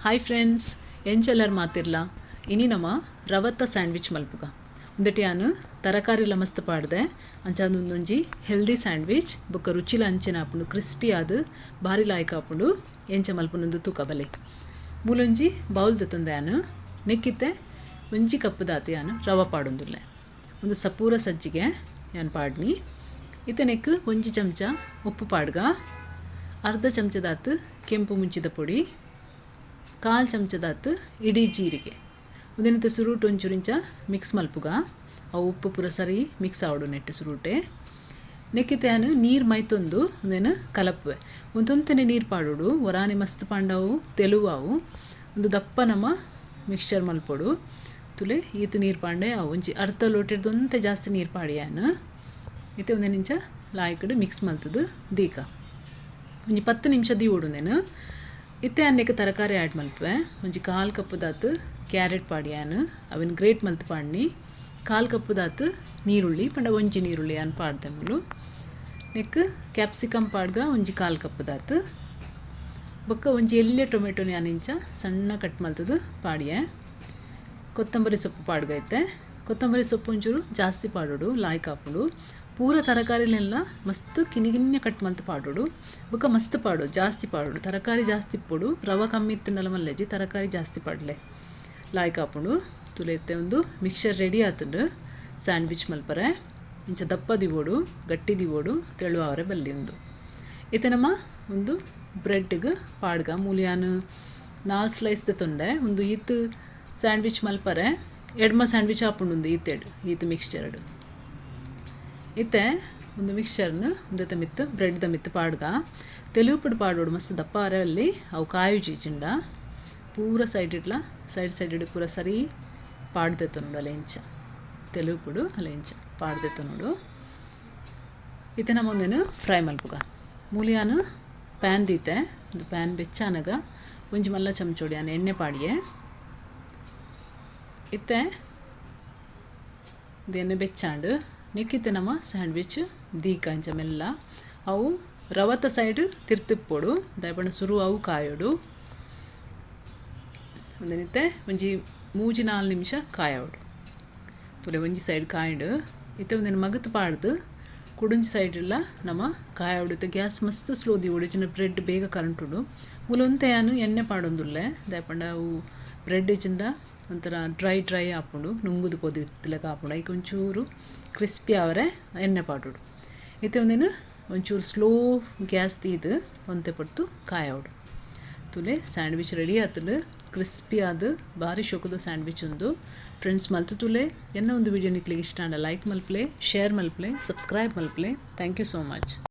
Hi friends, ಎಂಚೆಲ್ಲರ್ ಮಾತಿರ್ಲ? ಇನಿ ನಮ ರವತ್ತ sandwich ಮಲ್ಪುಗ. ಉಂದೆಟ್ ಯಾನ್ ತರಕಾರಿಲ ಮಸ್ತ್ ಪಾಡ್ದೆ. ಅಂಚಾದ್ ಉಂದೊಂಜಿ ಹೆಲ್ದಿ ಸ್ಯಾಂಡ್ವಿಚ್ ಬೊಕ್ಕ ರುಚಿಲ ಅಂಚನೆ ಆಪುಂಡು. ಕ್ರಿಸ್ಪಿ ಆದ್ ಬಾರಿ ಲಾಯ್ಕ್ ಆಪುಂಡು. ಎಂಚ ಮಲ್ಪುನಂದು ತೂಕ ಬಲೆ. ಮೂಲೊಂಜಿ ಬೌಲ್ ದೆತ್ತೊಂದೆ ಯಾನ್. ನೆಕ್ಕಿತ್ತೆ ಒಂಜಿ ಕಪ್ ದಾತ್ ಯಾನ್ ರವ ಪಾಡೊಂದುಲ್ಲೆ. ಉಂದು ಸಪೂರ ಸಜ್ಜಿಗೆ ಯಾನ್ ಪಾಡ್ನಿ. ಇತ್ತೆ ನೆಕ್ಕ್ ಒಂಜಿ ಚಮಚ ಉಪ್ಪು ಪಾಡ್ಗ, ಅರ್ಧ ಚಮಚದಾತ್ ಕೆಂಪು ಮುಂಚಿದ ಪೊಡಿ, ಕಾಲು ಚಮಚದಾತ್ ಇಡೀ ಜೀರಿಗೆ. ಉಂದೆನಿತ್ತೆ ಸುರುಟು ಒಂಚೂರು ಇಂಚ ಮಿಕ್ಸ್ ಮಲ್ಪುಗ. ಅವು ಉಪ್ಪು ಪೂರ ಸರಿ ಮಿಕ್ಸ್ ಆವೊಡು ನೆಟ್ಟ್ ಸುರುಟೆ. ನೆಕ್ಕಿತ್ತೆ ಯಾನ್ ನೀರು ಮೈತೊಂದು ಉಂದೆನ್ ಕಲಪುವೆ. ಒಂತೊಂತೆನೆ ನೀರು ಪಾಡೊಡು. ಒರಾನೆ ಮಸ್ತ್ ಪಾಂಡ ಅವು ತೆಲುವಾವು. ಉಂದು ದಪ್ಪ ನಮ ಮಿಕ್ಸ್ಚರ್ ಮಲ್ಪೊಡು. ತುಲೆ, ಈತ್ ನೀರು ಪಾಂಡೆ ಅವು. ಒಂಜಿ ಅರ್ಧ ಲೋಟೆಡ್ದ್ ಒಂತೆ ಜಾಸ್ತಿ ನೀರು ಪಾಡಿ ಯಾನ್. ಇತ್ತೆ ಉಂದೆನ್ ಇಂಚ ಲಾಯ್ಕ್ಡ್ ಮಿಕ್ಸ್ ಮಲ್ತುದು ದೀಕ. ಒಂಜಿ 10 ನಿಮಿಷ ದೀವೊಡು ಉಂದೆನ್. ಇತ್ತೆ ಯಾನ್ ನೆಕ್ಕ್ ತರಕಾರಿ ಆ್ಯಡ್ ಮಲ್ಪುವೆ. ಒಂಜಿ ಕಾಲು ಕಪ್ಪುದಾತ್ ಕ್ಯಾರೆಟ್ ಪಾಡಿ ಯಾನ್. ಅವೆನ್ ಗ್ರೇಟ್ ಮಲ್ತ್ ಪಾಡ್ನಿ. ಕಾಲು ಕಪ್ಪುದಾತ್ ನೀರುಳ್ಳಿ, ಪಂಡ ಒಂಜಿ ನೀರುಳ್ಳಿ ಯಾನ್ ಪಾಡ್ದೆ ಮೂಲು. ನೆಕ್ಕ್ ಕ್ಯಾಪ್ಸಿಕಮ್ ಪಾಡ್ಗ, ಒಂಜಿ ಕಾಲು ಕಪ್ಪುದಾತ್. ಬೊಕ್ಕ ಒಂಜಿ ಎಲ್ಯ ಟೊಮೆಟೊನ್ ಯಾನ್ ಇಂಚ ಸಣ್ಣ ಕಟ್ ಮಲ್ತುದು ಪಾಡಿಯೆ. ಕೊತ್ತಂಬರಿ ಸೊಪ್ಪು ಪಾಡ್ಗ ಇತ್ತೆ. ಕೊತ್ತಂಬರಿ ಸೊಪ್ಪು ಒಂಚೂರು ಜಾಸ್ತಿ ಪಾಡೊಡು, ಲಾಯ್ಕ್ ಆಪುಂಡು. ಪೂರ ತರಕಾರಿಲೆಲ್ಲ ಮಸ್ತ್ ಕಿನ್ನಿ ಕಿನ್ಯ ಕಟ್ ಮಲ್ತ್ ಪಾಡೊಡು. ಬೊಕ್ಕ ಮಸ್ತ್ ಪಾಡೊಡು, ಜಾಸ್ತಿ ಪಾಡೊಡು. ತರಕಾರಿ ಜಾಸ್ತಿ ಇಪ್ಪೊಡು. ರವ ಕಮ್ಮಿ ಇತ್ತ್ಂಡಲ ಮಲ್ಲೆಜಿ, ತರಕಾರಿ ಜಾಸ್ತಿ ಪಾಡ್ಲೆ, ಲಾಯ್ಕ್ ಆಪುಂಡು. ತುಲೆ, ಇತ್ತೆ ಒಂದು ಮಿಕ್ಸರ್ ರೆಡಿ ಆತುಂಡು ಸ್ಯಾಂಡ್ವಿಚ್ ಮಲ್ಪರೆ. ಇಂಚ ದಪ್ಪ ದಿವೊಡು, ಗಟ್ಟಿ ದಿವೊಡು, ತೆಳು ಆವರೆ ಬಲ್ಲಿ ಉಂದು. ಇತ್ತೆ ನಮ ಒಂದು ಬ್ರೆಡ್ಗ್ ಪಾಡ್ಗ. ಮೂಲು ಯಾನ್ ನಾಲ್ ಸ್ಲೈಸ್ ದೆತೊಂಡೆ. ಉಂದು ಈತ್ ಸ್ಯಾಂಡ್ವಿಚ್ ಮಲ್ಪರೆ ಎಡ್ಮ ಸ್ಯಾಂಡ್ವಿಚ್ ಆಪುಂಡು ಉಂದು ಈತೆಡ್, ಈತ್ ಮಿಕ್ಸ್ಚರ್ಡ್. ಇತ್ತೆ ಒಂದು ಮಿಕ್ಸ್ಚರ್ನ್ ಉಂದೆತ ಮಿತ್ತ್, ಬ್ರೆಡ್ದ ಮಿತ್ತ್ ಪಾಡ್ಗ. ತೆಲುಪುಡು ಪಾಡೊಡು. ಮಸ್ತ್ ದಪ್ಪ ಆರೆ ಅವು ಕಾಯುಜಿ ಇಜ್ಜಿಂಡ. ಪೂರ ಸೈಡ್ ಇಡ್ಲ, ಸೈಡ್ ಸೈಡ್ ಪೂರ ಸರಿ ಪಾಡ್ದೆತ್ತೊನೊಡು. ಅಲೆ ಇಂಚ ತೆಲುಪುಡು, ಅಲೆ ಇಂಚ ಪಾಡ್ದೆತ್ತೊನೊಡು. ಇತ್ತೆ ನಮ ಉಂದೆನ್ ಫ್ರೈ ಮಲ್ಪುಗ. ಮೂಲು ಯಾನ್ ಪ್ಯಾನ್ ದೀತೆ. ಒಂದು ಪ್ಯಾನ್ ಬೆಚ್ಚಾನಗ ಒಂಜಿ ಮಲ್ಲ ಚಮಚೋಡು ಯಾನ್ ಎಣ್ಣೆ ಪಾಡಿಯೆ. ಇತ್ತೆ ಇದು ಎಣ್ಣೆ ಬೆಚ್ಚಾಂಡ್. ನೆಕ್ಕಿತ್ತೆ ನಮ್ಮ ಸ್ಯಾಂಡ್ವಿಚ್ ದೀಕ ಇಂಚ ಮೆಲ್ಲ. ಅವು ರವತ ಸೈಡ್ ತಿರ್ತಿಪ್ಪೊಡು. ದಾಯೆ ಸುರು ಅವು ಕಾಯೋಡು. ಒಂದೆನಿತ್ತೆ ಒಂಜಿ 3-4 ನಿಮಿಷ ಕಾಯೋಡು. ತುಲೆ, ಒಂಜಿ ಸೈಡ್ ಕಾಯಿಂಡು. ಇತ್ತೆ ಒಂದೆನ್ ಮಗತ್ ಪಾಡ್ದು ಕುಡೊಂಜಿ ಸೈಡ್ ಎಲ್ಲ ನಮ ಕಾಯೋಡು. ಇತ್ತೆ ಗ್ಯಾಸ್ ಮಸ್ತ್ ಸ್ಲೋ ದೀವೊಡು, ಇಜ್ಜಿಂಡ ಬ್ರೆಡ್ ಬೇಗ ಕರಂಟುಂಡು. ಮೂಲು ಒಂತೆ ಯಾನ್ ಎಣ್ಣೆ ಪಾಡೊಂದುಲ್ಲೆ. ದಾಯೆ ಪಂಡ ಅವು ಬ್ರೆಡ್ ಇಜ್ಜಿಂಡ ಒಂಥರ ಡ್ರೈ ಡ್ರೈ ಆಪುಂಡು, ನುಂಗುದು ಪೋದು ಲೆಕ್ಕ ಆಪುಂಡು. ಐಕ್ ಒಂಚೂರು ಕ್ರಿಸ್ಪಿ ಆವರೆ ಎಣ್ಣೆ ಪಾಡೊಡು. ಇತ್ತೆ ಒಂದೇನು ಒಂಚೂರು ಸ್ಲೋ ಗ್ಯಾಸ್ ದೀದ್ ಒಂತೆ ಪೊರ್ತು ಕಾಯೋಡು. ತುಲೆ, ಸ್ಯಾಂಡ್ವಿಚ್ ರೆಡಿ ಆತುಂಡು. ಕ್ರಿಸ್ಪಿ ಆದ್ ಬಾರಿ ಶೋಕುದ ಸ್ಯಾಂಡ್ವಿಚ್ ಉಂದು. ಫ್ರೆಂಡ್ಸ್, ಮಲ್ತು ತುಲೆ. ಎನ್ನ ಒಂದು ವಿಡಿಯೋ ನಿಕ್ಲೆಗ್ ಇಷ್ಟ ಆಂಡ ಲೈಕ್ ಮಲ್ಪಲೆ, ಶೇರ್ ಮಲ್ಪಲೆ, ಸಬ್ಸ್ಕ್ರೈಬ್ ಮಲ್ಪಲೆ. Thank you so much.